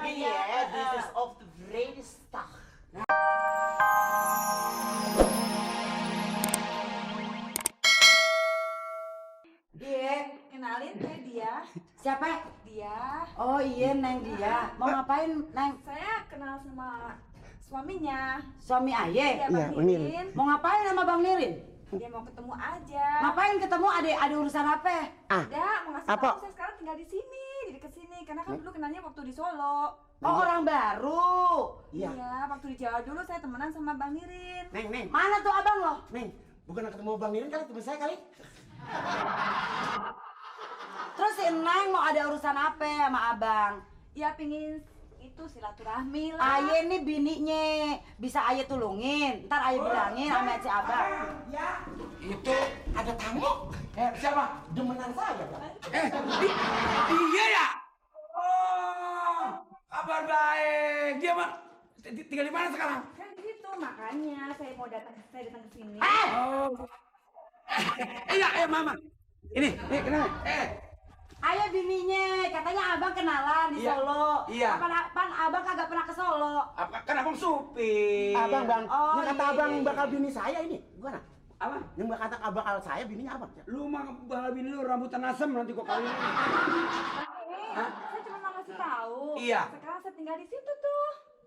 Ini ya, this is of the greatest stuff. Dia, kenalin saya dia. Siapa? Dia. Oh iya, Neng dia. Mau ngapain, Neng? Saya kenal sama suaminya. Suami Aye? Dia Bang Nirin. Mau ngapain sama Bang Nirin? Dia mau ketemu aja. Ngapain ketemu? Ada urusan apa? Ada, mau ngasih tahu saya sekarang tinggal di sini, di dekat sini. Karena kan dulu kenalnya waktu di Solo. Oh, orang baru. Iya, waktu di Jawa dulu saya temenan sama Bang Nirin. Neng, Mana tuh abang lo? Neng, bukan ketemu Bang Nirin kali, teman saya kali. Terus si Neng mau ada urusan apa sama abang? Ya pingin itu silaturahmi lah. Aye nih bininya, bisa Aye tulungin. Ntar Aye bilangin sama si abang. Ya, itu ada tamu. Siapa? Demenan saya, Bang. Iya ya? Oh, kabar baik. Dia mah tinggal di mana sekarang? Kan gitu, makanya saya datang ke sini. Oh. Iya, mama. Ini kenapa? Aye bininya, katanya abang kenalan di Iya, Solo. iya. Kapan abang kagak pernah ke Solo? Kan abang supir. Bang. Oh, Ini kata iya, abang iya. bakal bini saya ini. Gimana? Apa? Yang kata bakal saya bininya apa? Lu mah bakal bini lu rambutan asem nanti kok kali ini. Saya cuma mau ngasih tahu. Iya. Sekarang saya tinggal di situ tuh.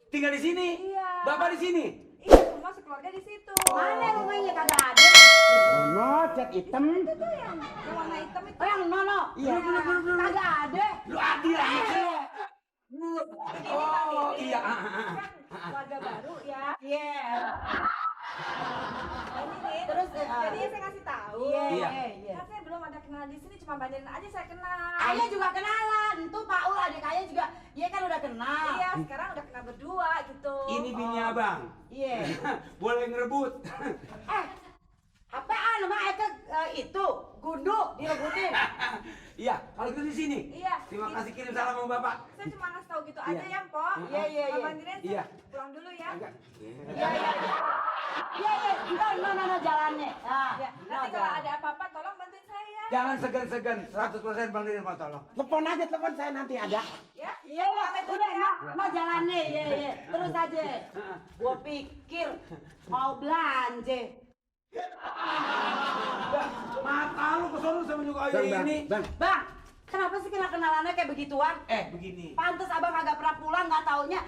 Tinggal di sini? Iya. Bapak di sini? Iya, semua sekeluarga di situ. Mana rumahnya kagak ada? No, cat hitam. Itu tuh yang warna hitam itu. Oh yang Nono? Iya. Kagak ada. Lu adil amat lu. Oh, iya. Kan keluarga baru ya. Iya. Ini nih. Terus, Jadi saya ngasih tahu. Iya, Iya. iya. Kan saya belum ada kenal di sini, cuma badan aja saya kenal. Ayah juga kenalan. Tuh Pak Ul adik Ayah juga, dia kan udah kenal. Iya, sekarang udah kenal berdua gitu. Ini bini abang. Iya. Boleh ngerebut. Apaan sama Eka itu gundu direbutin. Iya, kalau gitu di sini. Iya. Terima kasih, kirim salam sama Bapak. Saya cuma ngasih tahu gitu aja Iya. ya, Mpok. Iya, iya, iya. Abang Diren, Iya. saya pulang dulu ya. Enggak. Iya, iya. Iya, iya. No, jalannya. Nah, Ya, nanti kalau ada apa-apa tolong bantuin saya. Jangan segan-segan, 100% Bang Dirin mau tolong. Telepon aja, telepon saya nanti ada. Ya. Iya, udah, no jalannya. Iya, iya. Terus aja. Gua pikir mau belanja. Mata lu kesono sama juga kayak ini. Bang. Bang, kenapa sih kenalannya kayak begituan? Begini. Pantes abang kagak pernah pulang, nggak taunya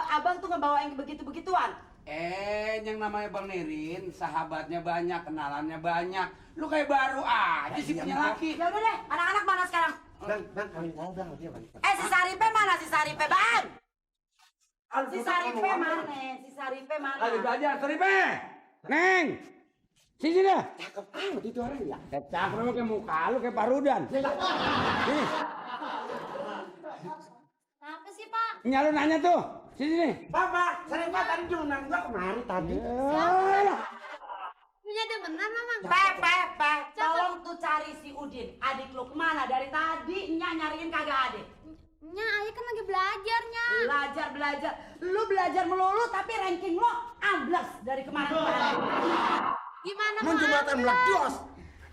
abang tuh ngebawain begitu-begituan. Yang namanya Bang Nirin, sahabatnya banyak, kenalannya banyak. Lu kayak baru aja sih punya laki. Ya udah deh, anak-anak mana sekarang? Bang, kawin saya bang, dia bang. Si Saripe mana? Si Saripe, Bang? Aduh, Si Saripe mana? Si Saripe mana? Lagi belajar, Seripe. Neng. Sini dah. Cakep amat itu orang ya. Cakep lu kayak muka lu kayak parudan. Sini. Kenapa sih, Pak? Nyalu nanya tuh. Sini. Bapak, sering tadi diundang gua kemari tadi. Punya demenan, Mamang. Pe, tolong tuh cari si Udin. Adik lu kemana? Dari tadi Nya nyariin kagak ada. Nya, ayah kan lagi belajar, Nya. Belajar. Lu belajar melulu tapi ranking lo amblas dari kemarin-kemarin. Gimana, Mun jembatan meledos.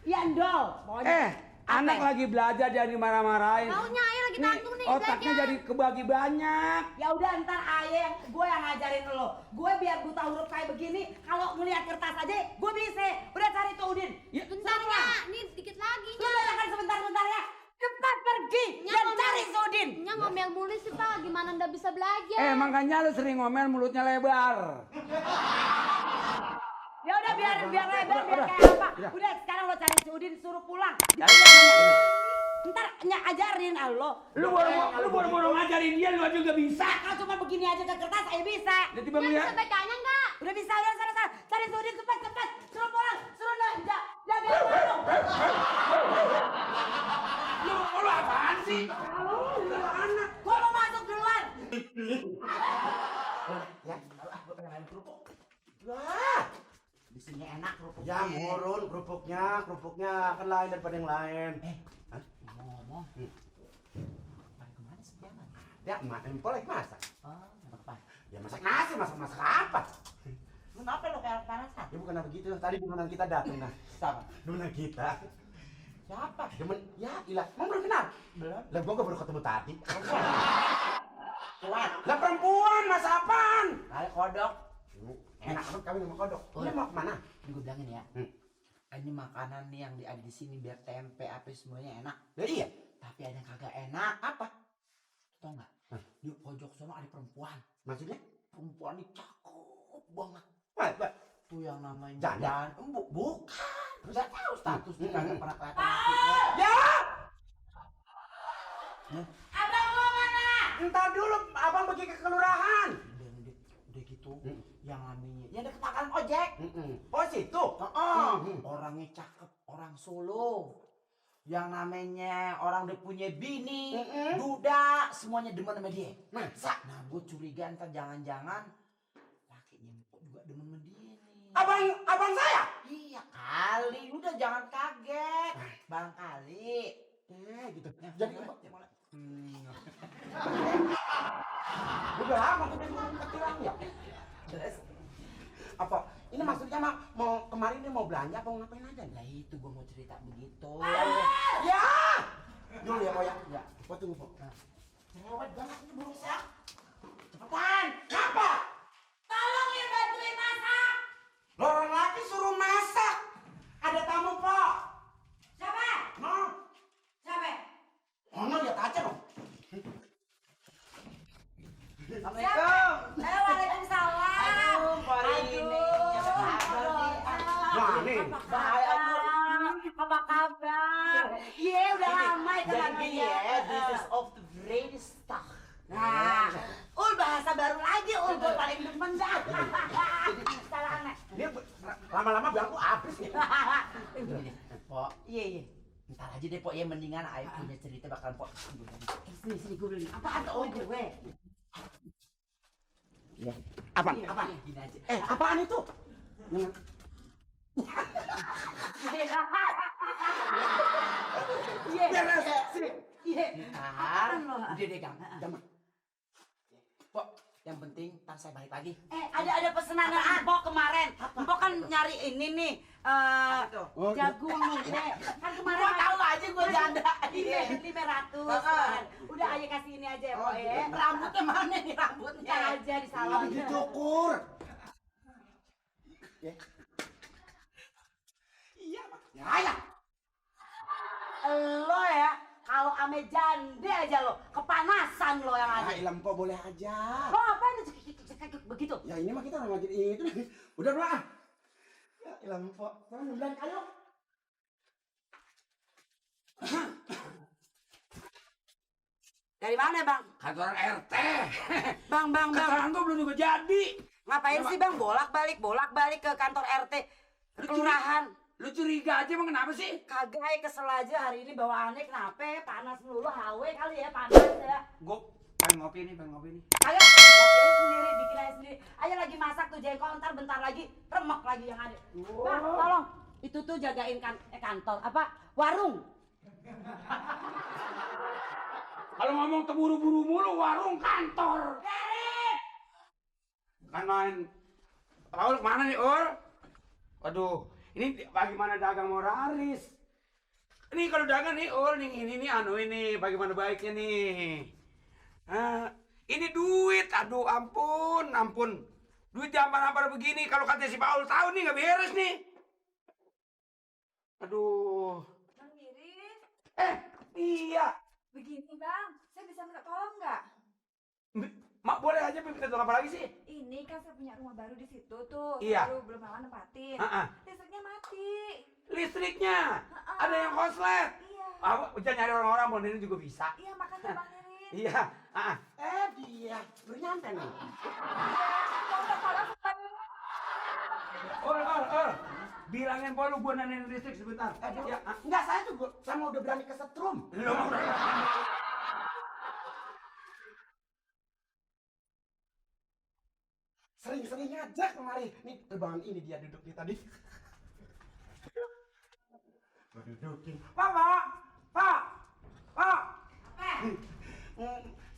Ya ndol. Pokoknya. Anak Apa? lagi belajar jadi marah-marahin. Taunya ayah lagi Nih, tanggung nih otaknya belajar. jadi kebagi banyak. Ya udah ntar ayah gue yang ngajarin lo. Gue biar buta huruf kayak begini, kalau ngeliat kertas aja gue bisa. Udah cari tuh Udin. Ya. Bentar, Nya. Nih, dikit lagi, Lu Nya. bayangkan sebentar ya. Cepat pergi Nya, dan ngomel. cari si Udin. Nya ngomel mulu sih, Pak. Gimana ndak bisa belajar? Makanya lu sering ngomel mulutnya lebar. Ya udah biar lebar biar udah. kayak apa. Udah. Udah sekarang lo cari si Udin suruh pulang. Jadi namanya. Ntar Nya ajarin lo. Lu baru ngajarin dia, lu aja nggak bisa. Kalau cuma begini aja ke kertas saya bisa. Jadi Nya Bang bisa lihat. bacanya nggak? Udah bisa udah sana. Cari si Udin cepat. Suruh pulang. Suruh jaga warung. Lu apaan sih? Gua mau masuk duluan. Ya, gua pengen main kerupuk. Wah, Di sini enak kerupuknya. ya murun kerupuknya kan lain daripada yang lain. Ngomong. Pada kemana sih jangan? Ya, empol lagi masak. Oh, apa? Ya masak nasi, masak apa? Kenapa lo kayak panasan? Ya bukan begitu. Tadi demenan kita datang nah. Siapa? Demenan kita. Siapa? Demen, ya ilah. Emang belum kenal? Belum. Lah gua baru ketemu tadi. Tua masak apaan? Kayak kodok. Enak banget kawin sama kodok. Lu mau kemana? Ini gue bilangin ya. Ini makanan nih yang ada di sini biar tempe apa semuanya enak. Ya iya. Tapi ada yang kagak enak. Apa? Tau nggak? Di pojok sono ada perempuan. Maksudnya? Perempuan ini cakep banget. Wah. Tuh yang namanya Janda? Bukan. Gak tahu statusnya kagak pernah kelihatan. Ya! Abang mau mana? Entar dulu abang pergi ke kelurahan. Udah gitu, yang namanya ya ada kepakaran ojek. Oh situ? Orangnya cakep, orang Solo. Yang namanya orang udah punya bini, duda, semuanya demen sama dia. Masa? Nah, gue curiga ntar jangan-jangan lakinya Mpok juga demen sama dia nih. Abang saya? Iya kali, udah jangan kaget. Bang kali. Gitu. Nah, Jadi mulai. udah lama udah ketilang ya. Terus Apa? Ini maksudnya mau kemarin ini mau belanja apa mau ngapain aja? lah itu gue mau cerita begitu. Ya! Dulu ya, Pak ya. Ya. Pak tunggu, Pak. Lewat banget ini burung sak. Cepetan! Ngapa? Tolong ya bantuin masak. Orang laki suruh masak. Ada tamu, Pak. Siapa? Nah, Siapa? Ono lihat aja dong. Assalamualaikum. Waalaikumsalam. Aduh, hari ini apa kabar nih? Nah, nih. Bahaya Apa kabar? Iya, udah lama itu Jadi kan gini ya, this is of the greatest stuff. Nah, bahasa baru lagi, gue paling demen dah. Salah anak. Ini lama-lama bangku habis nih. Gini, Pok. Iya. Ntar aja deh, Pok. Ya mendingan Ayo punya cerita bakalan Pok. Sini gue beli. Apaan tuh gue? Ya. Apaan? Iya, Apaan? Gini aja. Apaan itu? Iya. Beres. Sini. Iya. Ntar, udah deh, Kang. Jangan. Pok, yang penting ntar saya balik lagi. Ada pesanan dari Mpok kemarin. Mpok kan nyari ini nih. Oh, Jagung nih. Kan kemarin Gua tahu aja gua janda. Iya, 500 kemarin. Udah aja kasih ini aja ya, Pok ya. Rambutnya mana nih rambutnya? Ntar aja di salon. Lagi dicukur. Ya. Iya, Pak. Ya. Lo ya, kalau ame jande aja lo, kepanasan lo yang ada. Ah, Ilham kok boleh aja. Lo ngapain begitu? Ya ini mah kita orang ngajin itu. Udah lah. Ya Ilham kok. Sekarang bulan kayu. Dari mana, Bang? Kantor RT. Bang. Kantoran gua belum juga jadi. Ngapain sih, Bang? Bolak-balik ke kantor RT, ke kelurahan. Lu curiga aja emang kenapa sih? Kagak, kesel aja hari ini bawaannya kenapa? Panas melulu, hawe kali ya, panas ya. Gua pengen ngopi nih. Kagak, bikin sendiri, bikin aja sendiri. Ayo lagi masak tuh jengkol, ntar bentar lagi remek lagi yang ada. Bang, tolong. Itu tuh jagain kantor, warung. Kalau ngomong terburu-buru mulu warung kantor. Kan main. Paul kemana nih, Ur? Waduh, ini bagaimana dagang mau laris? Ini kalau dagang nih, Ur, ini bagaimana baiknya nih? Ini duit, aduh ampun. Duit jampar-jampar begini, kalau kata si Paul tahu nih nggak beres nih. Aduh. Bang Mirin, Iya. begini Bang, saya bisa minta tolong nggak? Mak boleh aja minta tolong apa lagi sih? Ini kan saya punya rumah baru di situ tuh, Iya. belum lama nempatin. Listriknya mati. Listriknya ada yang konslet. Iya. Jangan nyari orang-orang, mau ini juga bisa. Iya makanya Bang Mirin. Iya. Dia baru nyampe nih. Mau minta tolong Or. Bilangin Paul lu gua nenenin listrik sebentar. Ya, Enggak, saya mau udah berani kesetrum. lu mau Sering-sering ngajak kemari. Nih, tebangan ini dia duduk nih tadi. Gua dudukin. Pak.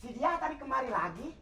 Si dia tadi kemari lagi.